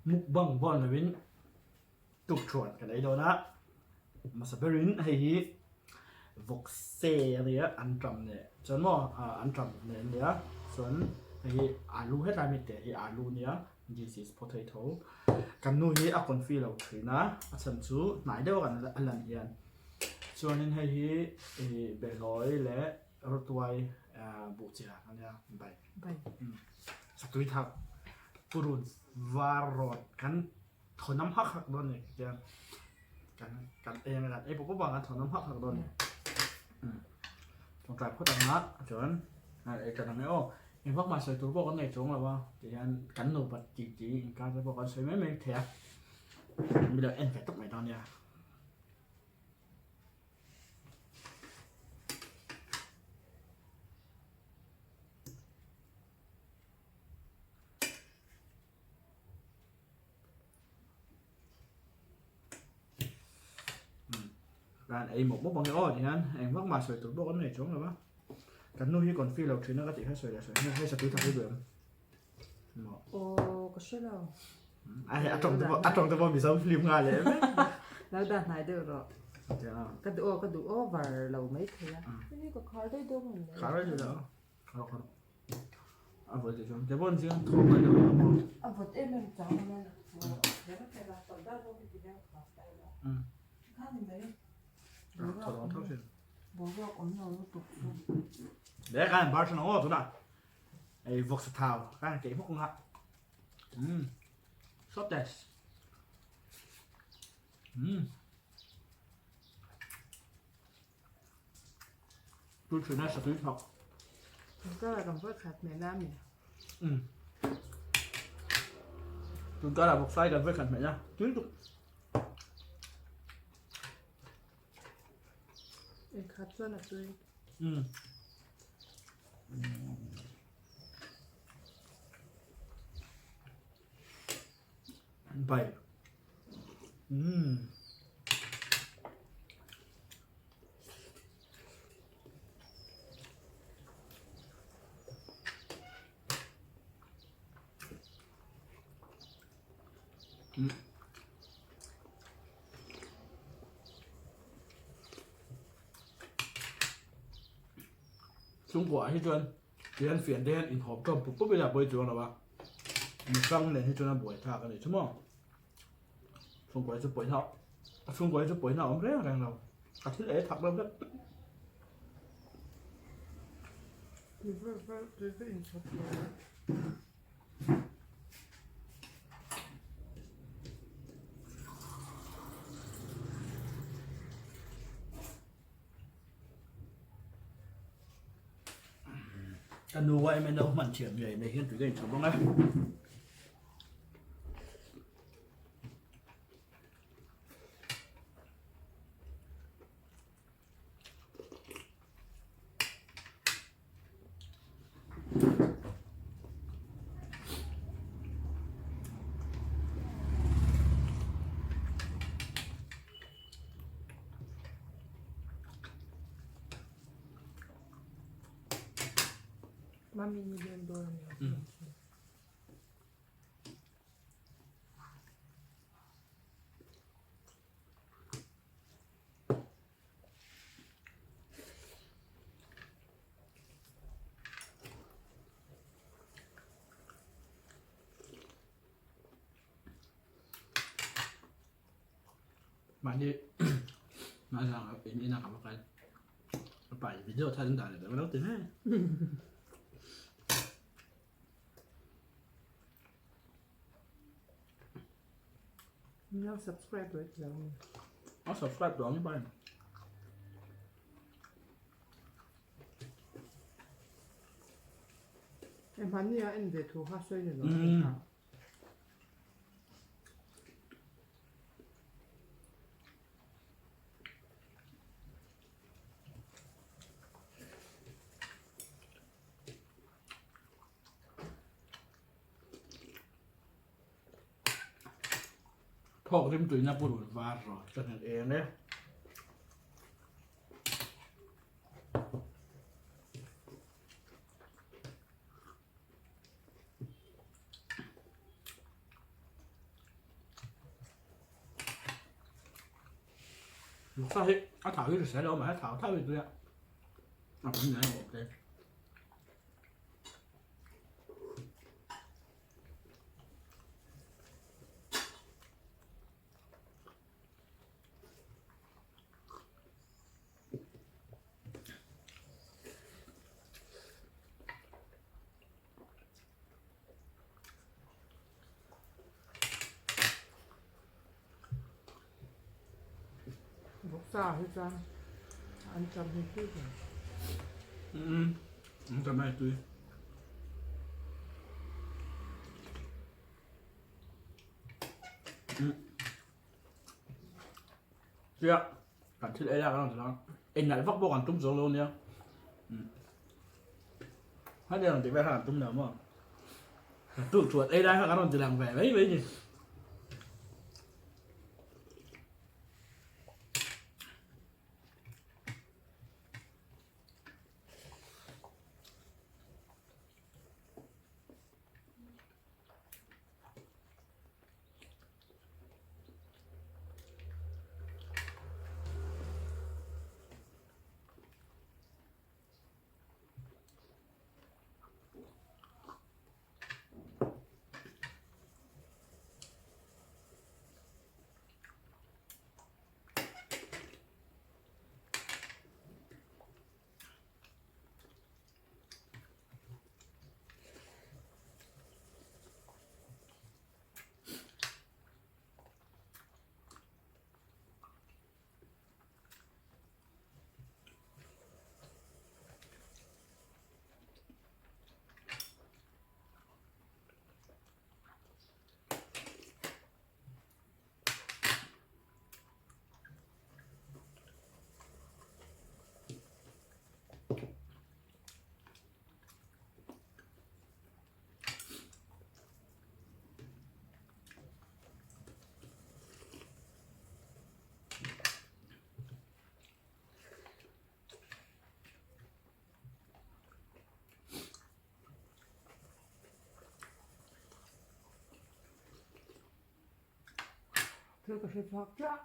Mukbang bawn lovin tukṭhuan kan ei dawn a, hmasa berin hei hi vawkse a nia anṭam nen chuan maw anṭam nen a nia chuan hei hi alu hetlai mi te hi alu a nia this is potato kan nu hi a confi lo thin a a chhan chu hnai deuh a a lan hian chuanin hei hi ih behlawi leh rawtuai buhchiar a nia bai satui thak purun var rawt kan thawnam hak hak dawn a ni tiang kan kan eng a ei pawp pawp a kan thawnam hak hak dawn a ni tawngtai phawt ang a chuan ei tan ang e aw engvak mah sawi tur pawh kan nei chuang lo a tihian kan nupa titi inkar te pawh kan sawi mai mai thei a mi lo en ve tawp mai dawn nia. Kan ei mawp mawp ang e aw tihian eng vak mah sawi tur pawh kan nei chuang lo va kan nu hi confi lo thin a ka tih kha sawi leh sawi hei satui tak hi duh em maw Aw ka hre lo a hei a tawng te pawh a tawng te pawh mizo film nghal leh vek lo dah hnai deuh rawh ka duh aw ka duh over lo mai thei a hei ka khar daih dawn em khar daih dawn khar khar A vawt tih chuan Devon zing thaw mai lo a maw. A vawt em em chang a Boruak awm lo lutuk chu. Le kan bar than aw tuna. Ei vawk sa thau kan ke hmuk nga. Um. Shot test. Um. Tu thin a satui thawk. Tunkara kan vawi khat hmeh na mi. Um. Tunkara vawk sai kan vawi khat hmeh na. Tui tuk. Ei khat chuan a tui. Um. Bai. Um. Chhungkuah hi chuan tihian fian te hian inhawp tawm pup pup ila pawi chuang lo a, mihrang nen hi chuan a buai thlak a ni chu maw. Chhungkuai chu pawina a chhungkuai chu pawina a awm reng reng lo a thil ei thak deuh vek. Ka nu yma no hman thiam ngei mai hian tui ka inchhawp ang e. Mami ni leng dawn a ni. Mahni mahni in ina ka va kal a pa in video thar an dah leh dawn lo ti mai. Lo subscribe lo ti lo mi. A subscribe lo ang bai. E hmani a en ve thu kha sawi ni lo. Thawk rim tuina purun var rawh ka hmu eng e. Vawksa hi a thau hi hrisel lo mahse thau thau hi tui a, a pum nen a awm te. Vawksa hi chuan an tam hi tui hle. Umm an tam hi tui. Tia kan thil ei lai kan rawn ti lang a ei nalh vak pawh kan tum zawng lo nia hetiang rawn tih vel kha kan tum lo maw tuh chuan ei lai kha kan rawn ti lang ve mai mai ni. Thil ka hre chhuak chiah.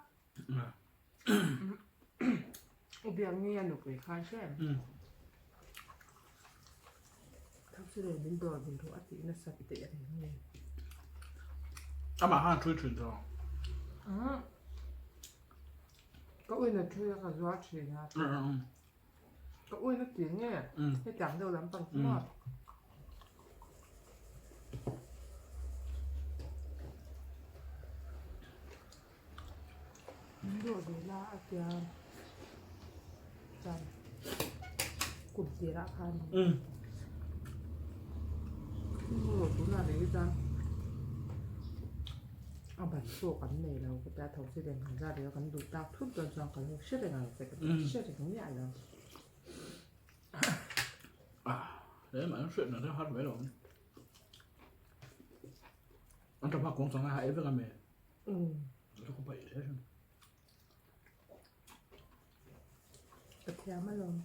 U Biakni a nupui khan hre em? Thaksi leh min dawr min ruah a tih nasa teh reng nge. Amah khan a thui thin zawng. Ka uin a thui a ka zuar thin a. Ka uin a ti nge hetiang deuh lampang chu maw. Min dawh ve la a tia chuan kum tirah khan maw tunah rih hi chuan a ban pawh kan nei lo ka tia tho si reng kan zat rih a kan duh tak thut dawn chuan ka lo hre reng ang che ka ti hre reng miah lo. An tha phak kawng chang a ei vek a mi. Ka paih hle thin. Ka thiam alawm.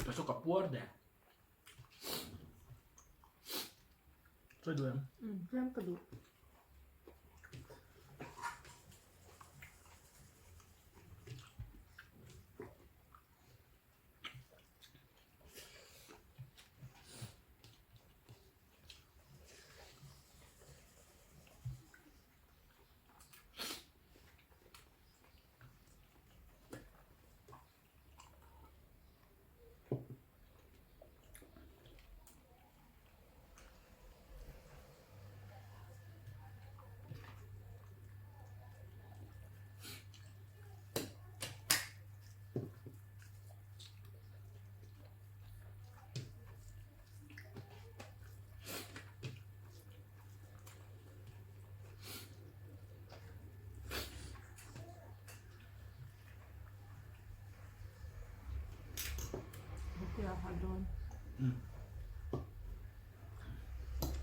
Ka chu ka puar de. Chawi duh em? Thiam ka duh.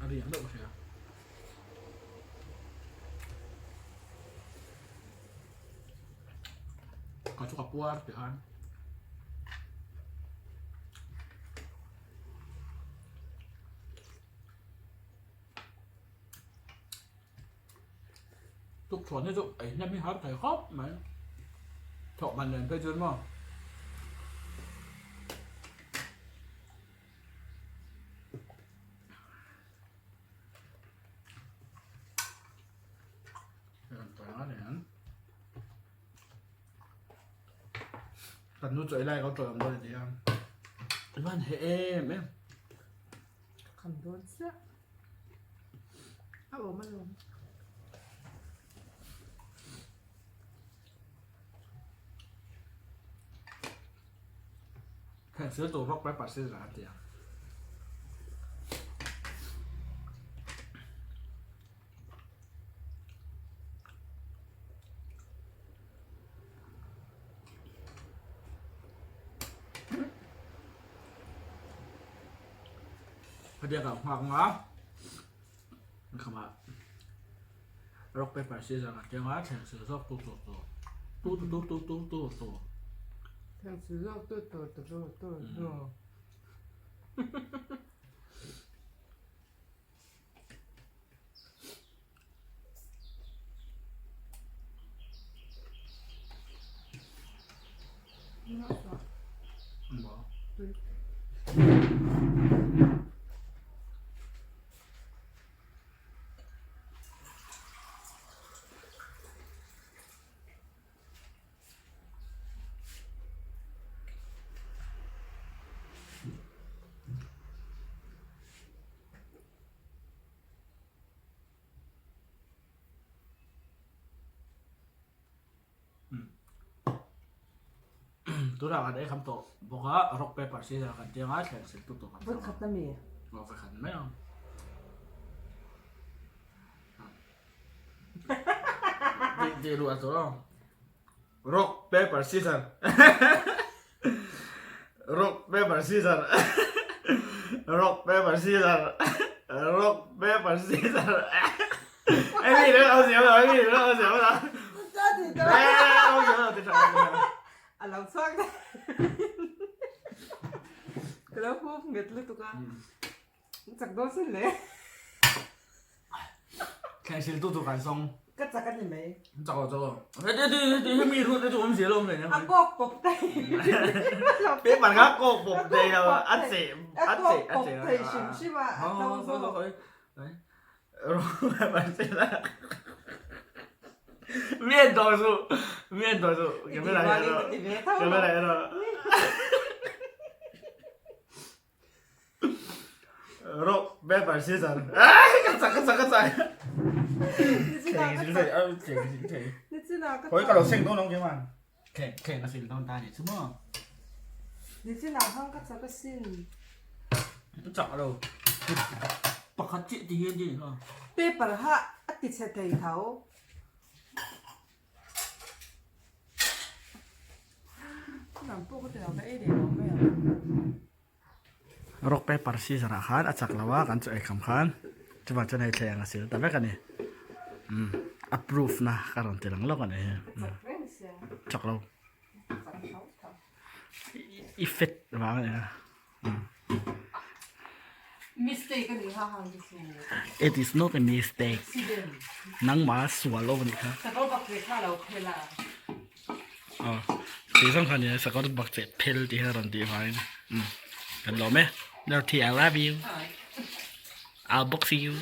A riang deuh ka hria. Ka chu ka puar tih khan. Tukṭhuan hi chu ei hnem hi har thei khawp mai. Thawh ban nen phei chuan maw. Kan nu chawi lai ka chawi awm dawn a ti a. I van he em em. Kham dawn chiah. A awm alawm. Heng thil tur rock paper scissors an ti ang. Hetiang ka nghak nga khama rock paper scissors an ti anga thleng sil zawk tu tur tu tu tu tu tu tu tu Thleng sil zawk tu tur tu tu tu tu. Tunah kan ei kham tawh bawk a, rock paper scissors kan tiang a, thleng sil tut tawh kan Vawi khat na mi? Aw vawi khat mai ang. Ti ruah tawh ang. Rock paper scissors Rock paper scissors Rock paper scissors Rock paper scissors Ai mi nữa ông xíu rồi mi nữa ông xíu rồi ông xíu rồi A lo chhuak daih. Ka lo hup nget lutuk a. Chak dawn sin le. Thleng sil tu tu kan sawng. Ka chak a ni mai. Chak lo chak lo. Heti heti heti hemi ruat te chu awm zel awm leh A kawk pawp thei. Paper kha kawk pawp thei lo a che a che a che thei hrim hrim a a to zawk. Mian tawh suh mian tawh suh camera hi erawh camera erawh Rock paper scissors ka chak ka chak ka chak Khawi ka lo seng dawn ang keimah Thleng thleng a sil dawn ta anih chu maw Nichinah khan ka chak asin Chak lo pakhat chiah ti hian ti kha Paper kha a ti chhe thei tho Nang pawh ka ti lo ka ei leh lo mai ang. Rock paper scissor ah khan a chak lo a kan chu ei kham khan chuvang chuan hei thleng a sil ta vek a ni umm a proof na ka rawn ti lang lawk a ni hi chak lo i fet vang a ni a it is not a mistake nangmah sual awm a nih kha. Aw tih zawng kha nia sakawr bak cheh phel tih hi a rawn tih vangin umm kan lawm e Dorothy I love you I'll box you.